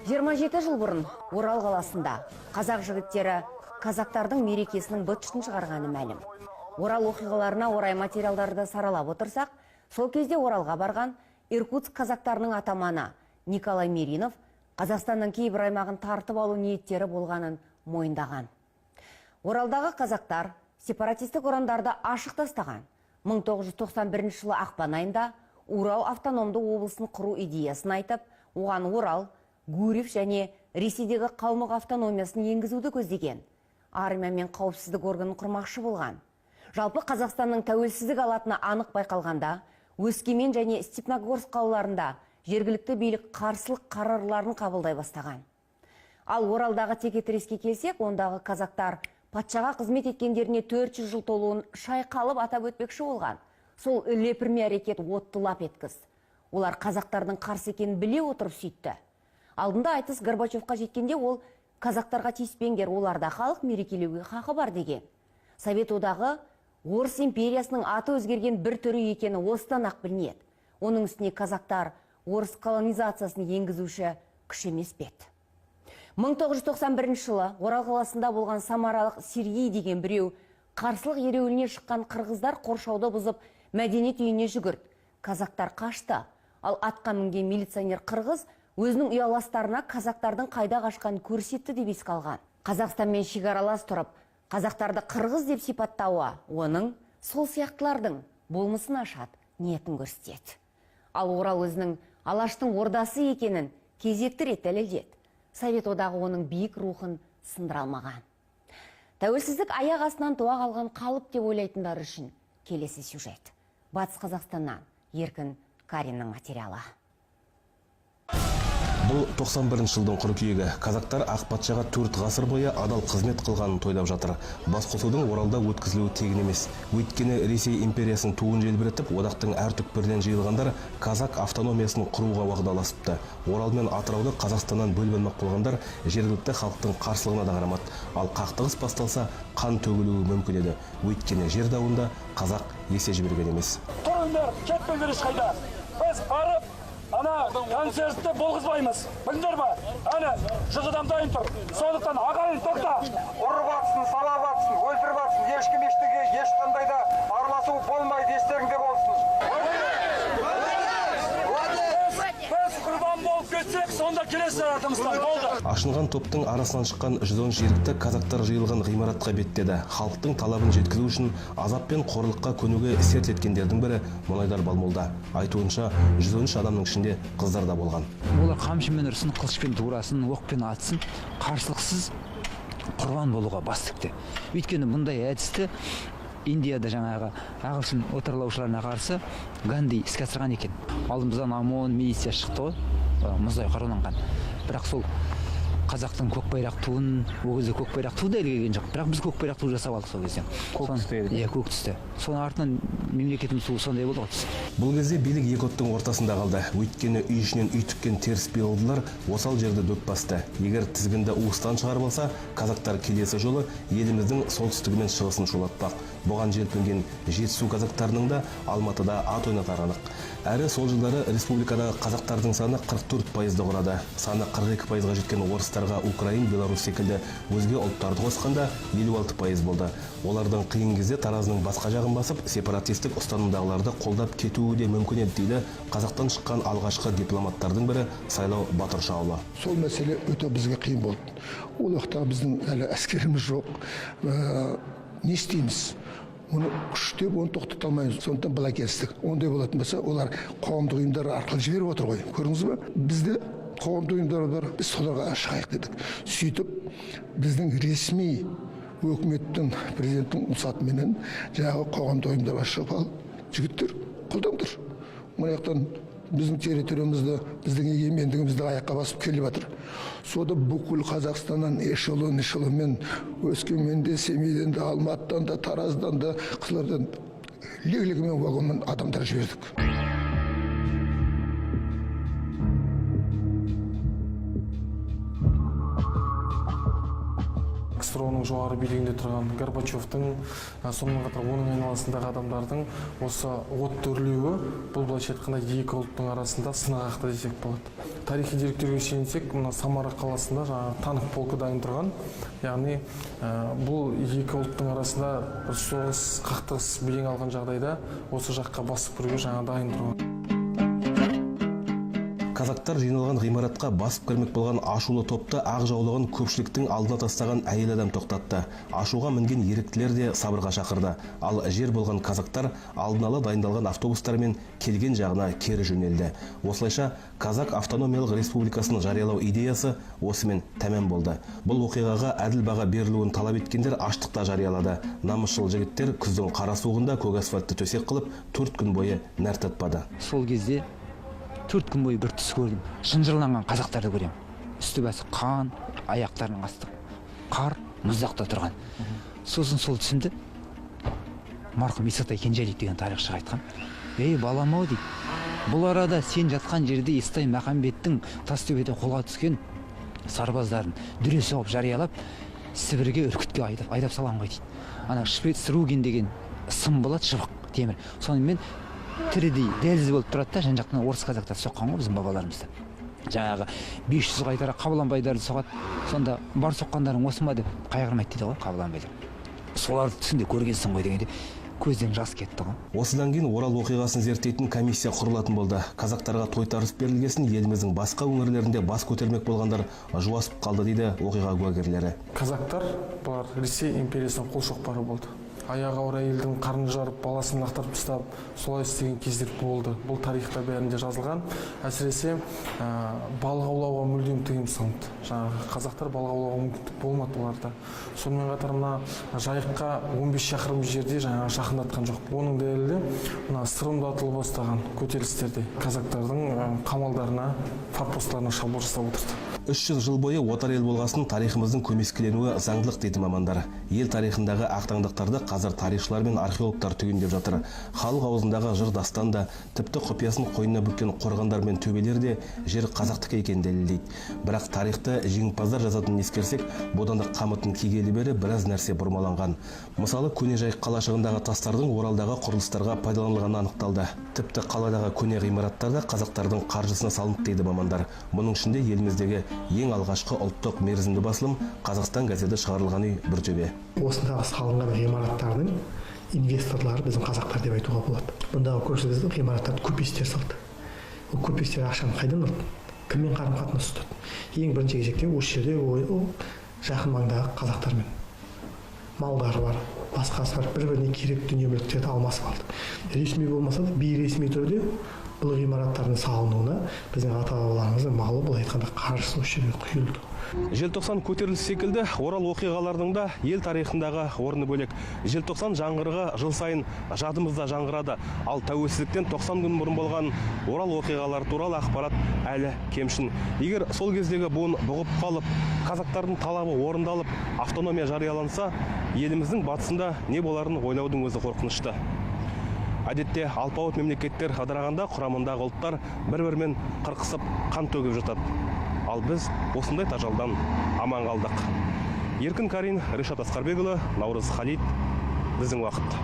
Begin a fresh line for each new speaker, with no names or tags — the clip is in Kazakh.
27 жыл бұрын Орал қаласында қазақ жігіттері казактардың мерекесінің быт-шытын шығарғаны мәлім. Орал оқиғаларына орай материалдарды саралап отырсақ, сол кезде Оралға барған Иркутск казактарының атаманы Николай Миринов Қазақстанның кейбір аймағын тартып алу ниеттері болғанын мойындаған. Оралдағы қазақтар сепаратистік ұрандарды ашық тастаған. 1991 жылы ақпан айында Урал автономды облысын құру идеясын айтып, оған Орал, Гурьев және Ресейдегі Қалмық автономиясын енгізуді көздеген. Армия мен қауіпсіздік органын құрмақшы болған. Жалпы, Қазақстанның тәуелсіздік алатыны анық байқалғанда, Өскемен және Степногорск қалаларында жергілікті билік қарсылық қарарларын қабылдай бастаған. Ал Оралдағы текетіреске келсек, ондағы казактар патшаға қызмет еткендеріне 400 жыл толуын шайқалып атап өтпекші болған. Сол лепірме әрекет отты лап еткізді. Олар қазақтардың қарсы екенін біле отырып сөйтті. Алдында айтыс Горбачевқа жеткенде, ол «Казактарға тиіспеңдер, оларда халық, мерекелеуге хақы бар» деген. Совет Одағы Орыс империясының аты өзгерген бір түрі екені осыдан ақ білінеді. Оның үстіне казактар орыс колонизациясын енгізуші күш емес пе еді? 1991 жылы Орал қаласында болған самаралық Сергей деген біреу қарсылық ереуіліне шыққан қырғыздар қоршауды бұзып, мәдениет үйіне жүгірді. Казактар қашты. Ал атқа мінген милиционер қырғыз өзінің ұяластарына казактардың қайда қашқанын көрсетті деп еске алған. Қазақстанмен шекаралас тұрып, қазақтарды қырғыз деп сипаттауы оның сол сияқтылардың болмысын ашады, ниетін көрсетеді. Ал Орал өзінің Алаштың ордасы екенін кезекті рет дәлелдеді. Совет Одағы оның биік рухын сындыра алмаған. Тәуелсіздік аяқ астынан туа қалған қалып деп ойлайтындар үшін келесі сюжет. Батыс Қазақстаннан Еркін Кариннің материалы.
Бұл 91 жылдың қыркүйегі. Казактар ақ патшаға 4 ғасыр бойы адал қызмет қылғанын тойлап жатыр. Басқосудың Оралда өткізілуі тегін емес. Өйткені Ресей империясының туын желбіретіп, одақтың әр түкпірінен жиылғандар казак автономиясын құруға уағдаласыпты. Орал мен Атырауды Қазақстаннан бөліп алмақ болғандар жергілікті халықтың қарсылығына да қарамады. Ал қақтығыс басталса, қан төгілуі мүмкін еді. Өйткені жер дауында қазақ есе жіберген емес.
Тұрыңдар, кетпеңдер ешқайда. Біз барып ана концертті болғызбаймыз, білдіңдер ма? Әне 100 адам дайын тұр. Сондықтан, ағайын, тоқта.
Ұрып атсын, салап атсын, өлтіріп атсын, ешкім ештеңеге, ешқандай да араласу болмайды, естеріңде болсын.
Біз құрбан болып кетсек, сонда келесіздер артымыздан, болды.
Ашынған топтың арасынан шыққан 110 ерікті казактар жиылған ғимаратқа беттеді. Халықтың талабын жеткізу үшін азап пен қорлыққа көнуге серт еткендердің бірі Мұнайдар Балмолда. Айтуынша, 113 адамның ішінде қыздар да болған.
Олар қамшымен ұрсын, қылышпен турасын, оқпен атсын, қарсылықсыз құрбан болуға бас тікті. Өйткені бұндай әдісті Индияда жаңағы ағылшын отарлаушыларына қарсы Ганди іске асырған екен. Алдымыздан ОМОН, милиция шықты ғой, мұздай қаруланған. Бірақ сол қазақтың көк байрақ туын, ол кезде көк байрақ ту да әлі келген жоқ, бірақ біз көк байрақ ту жасап алдық сол кезде.
Көк түсті еді.
Иә, көк түсті. Соның артынан мемлекетіміз туы сондай болды ғой.
Бұл кезде билік екі оттың ортасында қалды. Өйткені үй ішінен үй тіккен теріс пиғылдылар осал жерді дөп басты. Егер тізгінді уыстан шығарып алса, казактар келесі жолы еліміздің солтүстігі мен шығысын шулатпақ. Бұған желпінген Жетісу казактарының да Алматыда ат ойнатары анық. Әрі сол жылдары республикадағы қазақтардың саны 44%-ды құрады. Саны 42%-ға жеткен орыстарға украин, белорус секілді өзге ұлттарды қосқанда 56% болды. Олардың қиын кезде таразының басқа жағын басып, сепаратистік ұстанымдағыларды қолдап кетуі де мүмкін еді, дейді қазақтан шыққан алғашқы дипломаттардың бірі Сайлау Батыршаұлы.
Сол мәселе өте бізге қиын болды. Ол уақытта біздің әлі әскеріміз жоқ. Не істейміз? Оны күштеп, оны тоқтата алмаймыз. Сондықтан былай келістік: ондай болатын болса, олар қоғамдық ұйымдар арқылы жіберіп отыр ғой, көрдіңіз ба? Бізде қоғамдық ұйымдар бар, біз соларға шығайық дедік. Сөйтіп, біздің ресми өкіметтің, президенттің рұқсатыменен жаңағы қоғамдық ұйымдарға шығып, ал жігіттер, қолдаңдар, мына жақтан біздің территориямызды, біздің егемендігімізді аяққа басып келіп жатыр. Сода бүкіл Қазақстаннан эшелон эшелонмен Өскеменде, Семейден де, Алматыдан да, Тараздан да, Қызылордадан лек легімен вагонмен адамдар жібердік.
КСРО-ның жоғары билігінде тұрған Горбачевтың, сонымен қатар оның айналасындағы адамдардың осы от үрлеуі, бұл былайша айтқанда екі ұлттың арасында сынақ десек болады. Тарихи деректерге сүйенсек, мына Самара қаласында жаңағы танк полкі дайын тұрған, яғни бұл екі ұлттың арасында бір соғыс, қақтығыс белең алған жағдайда осы жаққа басып кіруге жаңа дайын тұрған.
Казактар жиналған ғимаратқа басып кірмек болған ашулы топты ақ жаулығын көпшіліктің алдына тастаған әйел адам тоқтатты. Ашуға мінген еріктілер де сабырға шақырды. Ал жер болған казактар алдын ала дайындалған автобустармен келген жағына кері жөнелді. Осылайша Казак автономиялық республикасын жариялау идеясы осымен тәмам болды. Бұл оқиғаға әділ баға берілуін талап еткендер аштық та жариялады. Намысшыл жігіттер күздің қара суығында көк асфальтты төсек қылып, 4 күн бойы нәр татпады.
Сол кезде 4 күн бойы бір түс көрдім. Шынжырланған қазақтарды көремін, үсті басы қан, аяқтарының асты қар, мұздақта тұрған. Сосын сол түсімді марқұм Исатай Кенжалиев деген тарихшыға айтқам. «Ей, балам ау, – дейді, – бұл арада сен жатқан жерде Естай Махамбеттің Тастөбеде қолға түскен сарбаздарын дүре соғып, жариялап, Сібірге, Үркітке айдап, айдап салған ғой», – дейді. Ана шпицруген деген сым болады, шыбық, темір, сонымен тірідей дәліз болып тұрады да, жан жақтан орыс казактар соққан ғой біздің бабаларымызды. Жаңағы 500 қайтара Қабыланбайдарды соғады. Сонда «Бар соққандарың осы ма?» деп қайғырмайды дейді ғой Қабыланбайлар. «Соларды түсіңде көргенсің ғой» дегенде, көзден жас кетті ғой.
Осыдан кейін Орал оқиғасын зерттейтін комиссия құрылатын болды. Казактарға тойтарыс берілгесін, еліміздің басқа өңірлерінде бас көтермек болғандар жуасып қалды, дейді оқиға куәгерлері.
Казактар, бұлар Ресей империясының қолшоқпары болды. Аяғы ауыр әйелдің қарнын жарып, баласын лақтырып тастап, солай істеген кездер болды. Бұл тарихта бәрінде жазылған. Әсіресе балық аулауға мүлдем тыйым салынды. Жаңағы қазақтар балық аулауға мүмкіндік болмады оларда. Сонымен қатар мына Жайыққа 15 шақырым жерде жаңағы жақындатқан жоқ. Оның дәлелі, мына Сырымда атыла бастаған көтерілістерде казактардың қамалдарына, форпосттарына шабуыл жасап отырды.
300 жыл бойы отар ел болғасын, тарихымыздың көмескіленуі заңдылық, дейді мамандар. Ел тарихындағы ақтаңдақтарды қазір тарихшылар мен археологтар түгендеп жатыр. Халық аузындағы жыр, дастан да, тіпті құпиясын қойнына бүккен қорғандар мен төбелер де жер қазақтікі екенін дәлелдейді. Бірақ тарихты жеңімпаздар жазатынын ескерсек, бодандық қамытын кигелі бері біраз нәрсе бұрмаланған. Мысалы, көне Жайық қалашығындағы тастардың Оралдағы құрылыстарға пайдаланылғаны анықталды. Тіпті қаладағы көне ғимараттар да қазақтардың қаржысына салынды, дейді мамандар. Мұның ішінде еліміздегі ең алғашқы ұлттық мерзімді басылым «Қазақстан» газеті шығарылған үй бір төбе.
Осындағы салынған ғимараттардың инвесторлары біздің қазақтар деп айтуға болады. Бұндағы көпшілік ғимараттарды көпестер салды. Ол көпестер ақшаны қайдан алды, кіммен қарым қатынас ұстады? Ең бірінші кезекте осы жерде ол жақын маңдағы қазақтармен малдары бар, басқасы бар, бір біріне керек дүние мүліктерді алмасып алды. Ресми болмаса да, бейресми түрде бұл ғимараттардың салынуына біздің ата бабаларымыздың малы, былай айтқанда, қаржысы осы жерге құйылды.
Желтоқсан көтерілісі секілді Орал оқиғаларының да ел тарихындағы орны бөлек. Желтоқсан жаңғырығы жыл сайын жадымызда жаңғырады. Ал тәуелсіздіктен 90 күн бұрын болған Орал оқиғалары туралы ақпарат әлі кемшін. Егер сол кездегі буын бұғып қалып, қазақтардың талабы орындалып, автономия жарияланса, еліміздің батысында не боларын ойлаудың өзі қорқынышты. Әдетте алпауыт мемлекеттер ыдырағанда, құрамындағы ұлттар бір-бірімен қырқысып, қан төгіп жатады. Ал біз осындай тажалдан аман қалдық. Еркін Карин, Решат Асқарбекұлы, Наурыз Халид, «Біздің уақыт».